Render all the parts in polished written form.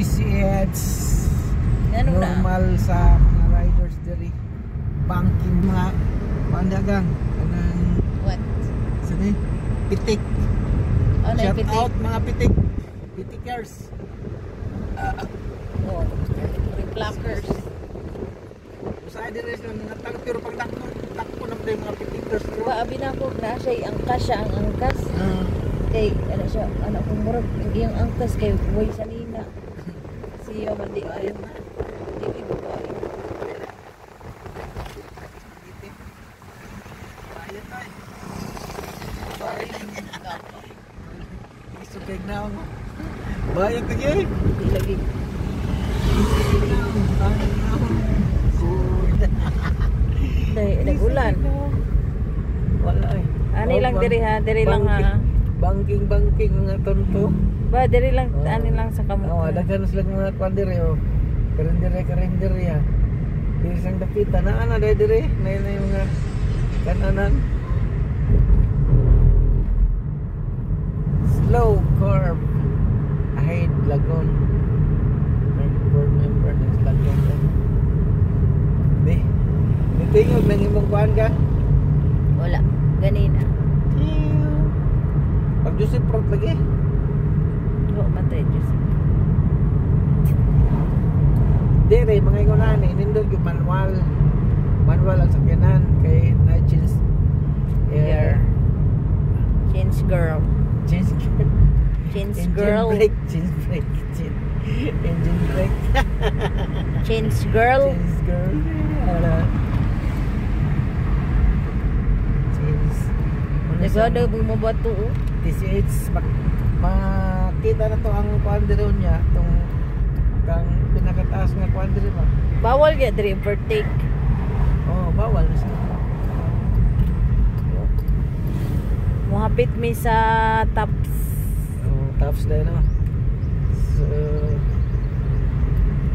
TCH. Ano na? Normal sa mga riders diri. Banking mga pandagang kanang What? Sa ni? Pitik. Oh, Shout pitik. Out mga pitik. Pitikers. Oh, reflockers. Usahay diri sila mga tang pero pag takbo, takbo na yung mga pitikers. Ba abi na ko na siya angkas siya ang angkas. Kay ano siya, ano kung murag ang iyang angkas kay way sa nina. Siya man di ayo. Di ibo ko ayo. Ayan tayo. Isugay na ako. Bayad ka gyud. Di lagi. Dai nagulan. Wala eh. Ani lang diri ha, diri lang ha. Banking banking mga tonto. Ba diri lang, Oh. ani lang sa kamot. Oh, daghan sila mga kwan diri oh. Karendere karendere ya. Diri sang dapita na ana dai diri, na na yung mga kananan. Slow curve ahead, Lagon. Board member ng Lagon. Di. Nitingog nang imong kuan ka. Wala. Ganina. Pag Joseph Prot lagi. Wa matay Diyos. Dire mga ingon ani nindot gyud manual. Manual ang sakyanan kay na change Gear. Change girl. Change gear. Change Engine girl. Brake, change brake, change engine brake. Change girl. Change girl. Ano? Change. Ano siya? Nagado mo bato oh. TCH makita na to ang kuan diri niya tong kang pinakataas nga kuan diri ba. Bawal gyud diri overtake. Oh, bawal na siya. Oh, Muhapit mi sa tops. Oh, tops na no. So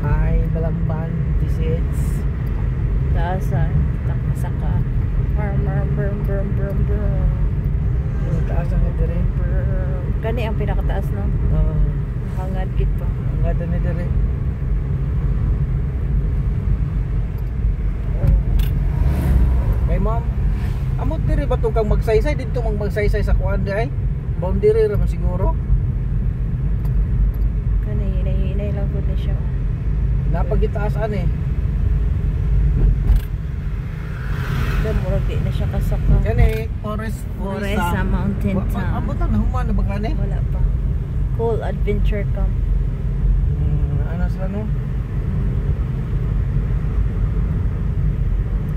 hi Balamban TCH. Taas ah. Takasaka. Brr, brr, brr, brr, brr, brr. Ang taas ang diri. Brr. Kani ang pinakataas no. Oh, Hangad gid pa. ang ganda ni diri. Kay ma'am, amot diri ba tong kang magsaysay didto mang magsaysay sa kuan di ay? Boundary ra man siguro. Kani hinay-hinay lang gud ni siya. Napagitaas ani. Da murag di na siya kasaka. Kani Forest Foresa Mountain Town. Amot na human na ba kani? Wala pa. Cool Adventure Camp. Ano sila no?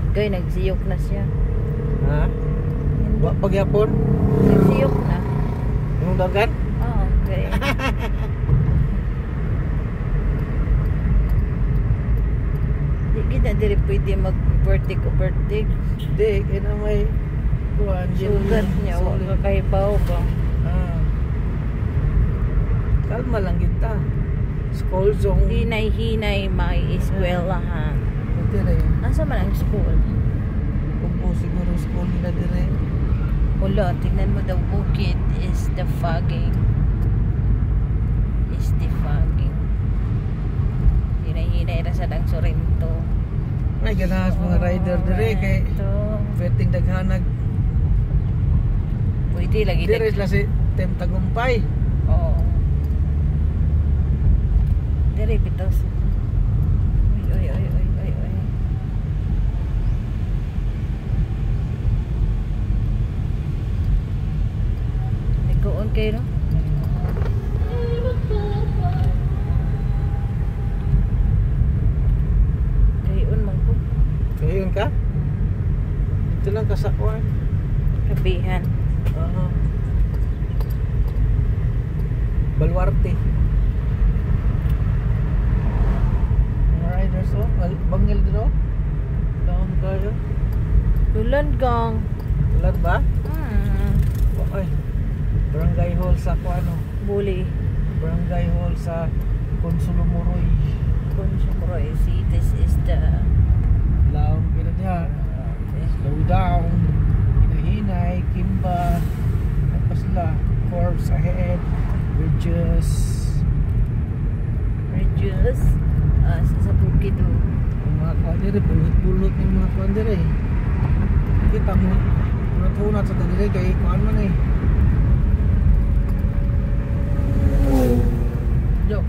Gay nagsiyok na siya. Ha? Wa pagyapon? Nagsiyok na. Yung dagan? Oo, okay. Di gid na diri pwede mag-overtake overtake. Di, kaya na may kuan Sugat niya, wa ka kahibaw ba? Ah. Kalma lang kita. School zone. Hinay-hinay may eskwelahan. Dire. Asa man ang school? Kumpo siguro school nila dire. Wala, tingnan mo, the bukid is the fogging. Is the fogging. Hinay-hinay ra sa dang Sorrento. Ay ganahas mga rider dire kay Sorrento. pwedeng daghanag. Pwede lagi. Dire sila si Tem Tagumpay. Oo. Dire bitaw sa. Uy, uy, uy, uy, uy, uy. Nagkuon kayo, no? Kayon man ko. Kayon ka? Ito lang kasakuan. Kabihan. Oo. Baluarte. Mga riders oh, bangil din oh. Down kayo. Ulan gang. Ulan ba? Hmm. Ay. Barangay Hall sa kuan oh. Buli. Barangay Hall sa Consolomoroy. Consumroy. See, this is the Laom kina diha. Slow down. Hinahinay, Kimba. Tapos sila, curves ahead, bridges. Taas. Ah, sa bukid oh. Ang mga kuan diri, pulot-pulot ng mga kuan diri. Kita mo, hunat-hunat sa diri kay kuan man eh. Yo.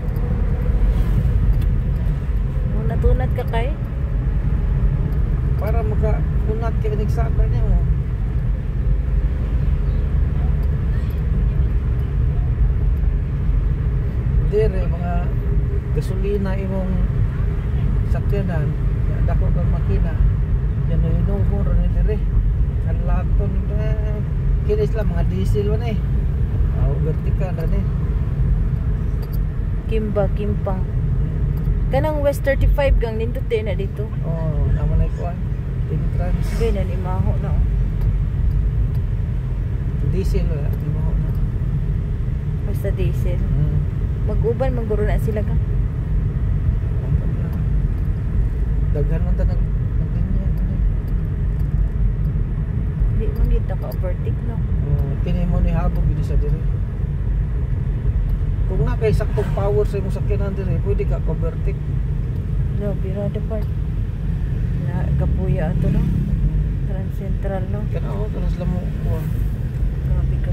Hunat-hunat ka kay? Para maka hunat kay nagsaka niya mo. Dire mga gasolina imong sakyanan, dako kang makina. Yan no ko ron dire. Kanlaton kini sila mga diesel man eh. Aw vertical ra ni. Kimba, Kimpang. Kanang West 35 gang nindot din na dito. Oh, namo na kuan. Entrance. Gay na imaho na. Oh. Diesel wala imaho na. Basta diesel. Mag-uban maguro na sila ka. Daghan man ta nag naglinya. Di man gid ka overtake no. Oh, kini mo ni habog gid sa diri. Kung na kay saktong power sa imong sakyanan diri, pwede ka overtake. No, birada part. Na kapuya ato no. Trans Central no. Kana oh, kana sila mo kuha. Grabe ka.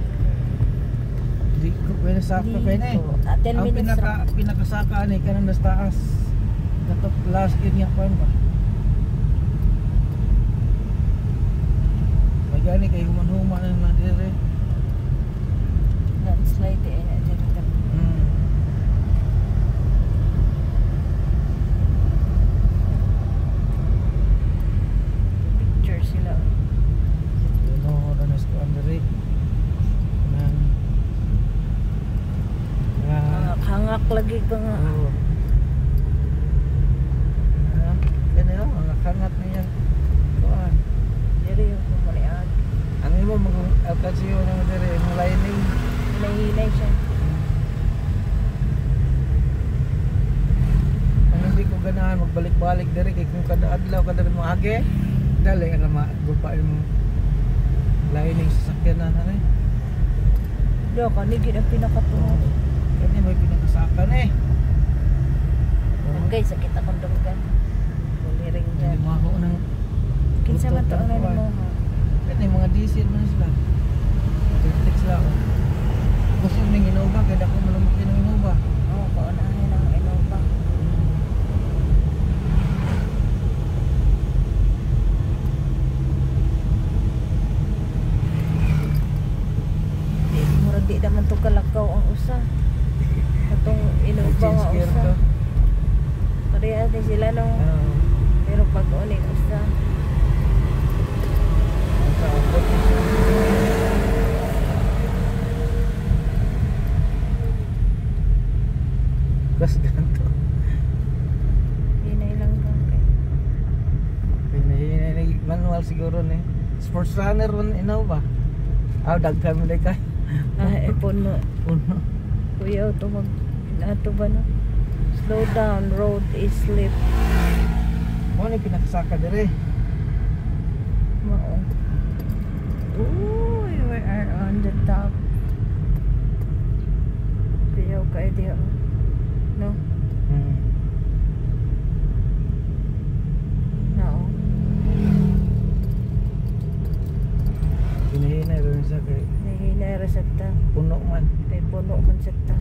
Di ko pwede sakto kay na eh. Ah, 10 Ang minutes ra. Pinakasaka ni kanang nasa taas. Kato last yun nga kuan ba. May gani kay human-human na na diri. Landslide eh na diri ka. Picture sila. Ano ra na sa kuan diri. Nang Hangak lagi ka nga. Oo. Ah, kani oh, ang kangat niya. Kuan. Diri yung kumulian. Ang imo mag alkansyo na diri imong lining. Hinay-hinay siya. Ang hindi ko ganahan magbalik-balik diri kay kung kada adlaw kada mo age, dali ka na magupa imong lining sa sakyanan na eh. Do kani gid ang pinakatuo. Kani may pinakasaka na eh. Oh, Guys, sakit akong dunggan. Buliring hindi dyan. mo ako ng Kinsa man to ang kuan. nimo ha? Kani mga diesel man sila. Electric sila. Oh. Gusto ning Innova kay dako man ang makina ng Innova. Oo, kaunahin ang Innova. Di, murag di naman to kalakaw ang usa. Katong Innova Change nga gear usa. to. Parehas ni sila no. Oo. Pero pag uning usa, Ang kaabot. Gas ganto. hinay lang kang kay. Pinahinay manual siguro ni. Sports runner man Innova. Ah, daghan mo day kay. Ah, eh, puno. Puno. Kuya, auto mag nato ba no? Slow down, road is slip. Mo ni pinakasaka dire. Mao. Uy, we are on the top. Piyaw ka diha. No? No. Pinahinay rin siya kay Nahinay ra sad ta. puno man. Kay puno man sad ta.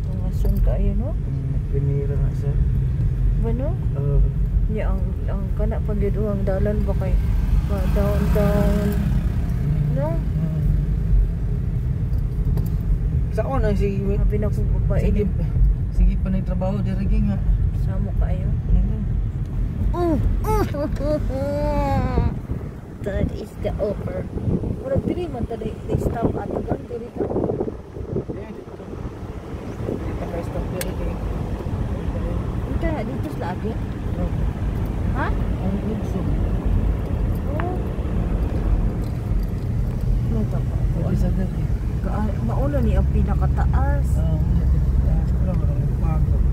Tungason kaayo no? Pinira na siya. Ba no? Nya ang kana pag gyud ang dalan ba kay ba down down. No? Sa una sige Sabi na kong babae sige sige pa na trabaho diri nga. Samo kaayo. That is the offer. Murag diri man ta di stop ato kan diri ka. Dito kay stop diri kay. Unta dito sa lagi. Ha? Ang lugso. Oh. No ta pa. Pwede sa diri. Mauna ni ang pinakataas. Oo, wala mo nang pagod.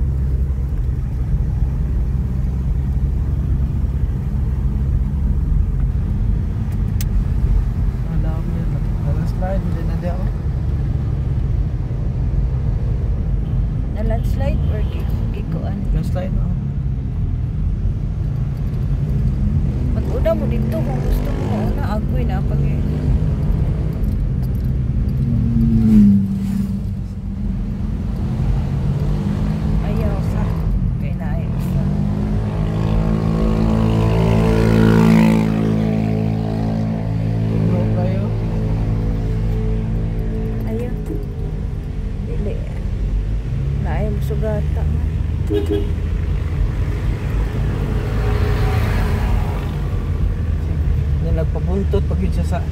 Ang dami na. Landslide, hindi na di ako. Landslide or gikuan? Landslide, oh. Mag-una mo dito kung gusto mo mauna. Agoy na pag ayaw sa. Kaya na ayaw sa. Puno kayo. Ayaw. Dili. Naay mo sugata. Nga nagpabuntot pag yun siya sa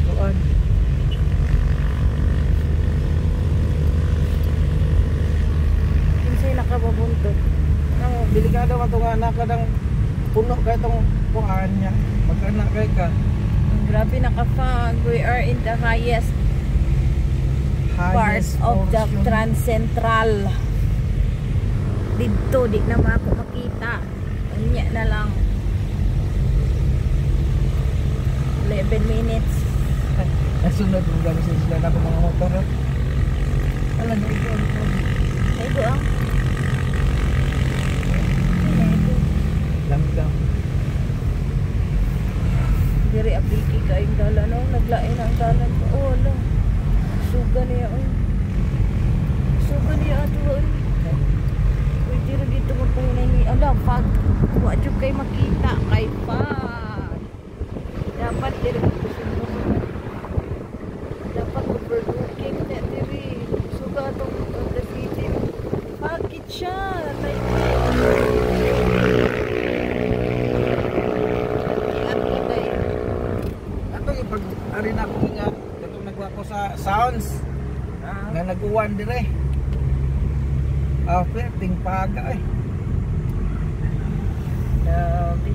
kuan. Kinsay nakababuntot. Ang delikado ka itong anak ka ng puno kay itong kuan niya. Mag-anak kay ka. Grabe naka-fog. We are in the highest part Highest of the portion. Transcentral. Dito, di na mako makita. Unya na lang. 11 minutes. Nasunod mo gano'n sila na mga motor. Alam mo, ito, ito. Naigo ah. Naigo. Langgam. Diri apiki kaayong dalan no. Naglain ang dalan ko. Oh, ala. Suga niya oy. Suga niya ato oy. Uy, diri dito magpahinay ni ala fog. Wa jud kay makita kay fog. Dapat diri magpasunod. Dapat overlooking na diri. Suga atong the city. Bakit siya? Ato ipag ari na ako nga katong nagwa ko sa sounds nga nag-uwan dire. Ah, ting paga eh. Grabe.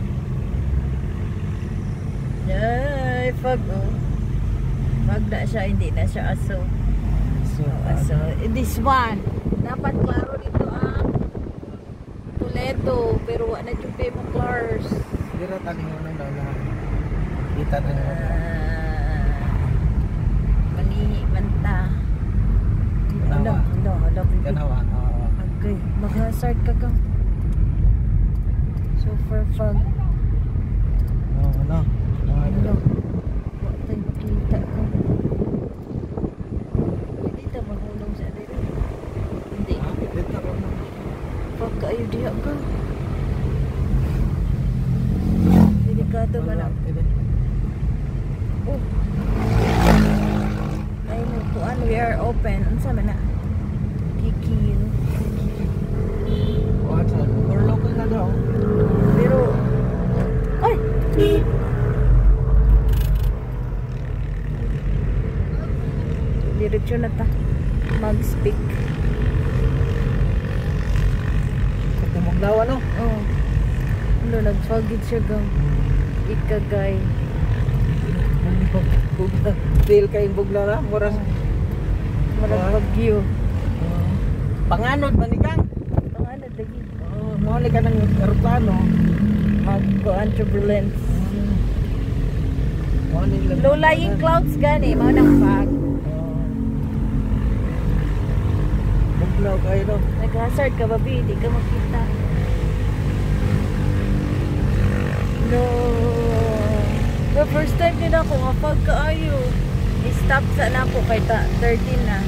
Ay, fog oh. Fog na siya, hindi na siya aso. So, Aso. This one, dapat klaro dito ang Toledo, pero wa na jud kay mo klars. Dira tani mo nang na kita na nimo. Manihi banta. Hala, Tanawa. hala, hala, baby. Ganawa. Oo. Okay, mag-hazard ka kang. Super fog. Oo, no. Hala, wa tayo makita ka. Hindi ta mahulong sa dito. Hindi. Dito ko na. Fog kaayo diha ka. Delikado man ang. Oh. Ay, nagkuan, we are open. Unsa man na? Kikil. What? Overlooking na daw. Pero, ay! Diretso na ta. Mag-speak. Tumugnawa no. Oh. Ano, nag-foggy siya gang. Ikagay. Feel kayong bugla na. Mura. Murag bagyo. Panganod man ni kang. Panganod lagi. Oh, mo ni ka ng eroplano. Mag-kuan turbulence. Mo ni lang. Low lying clouds gani, mao nang fog. Oh. Bugnaw kayo no. Nag-hazard ka ba, Bi? Di ka makita. No. The first time din ako nga fog kaayo. I-stop sa na ako kay ta 13 na.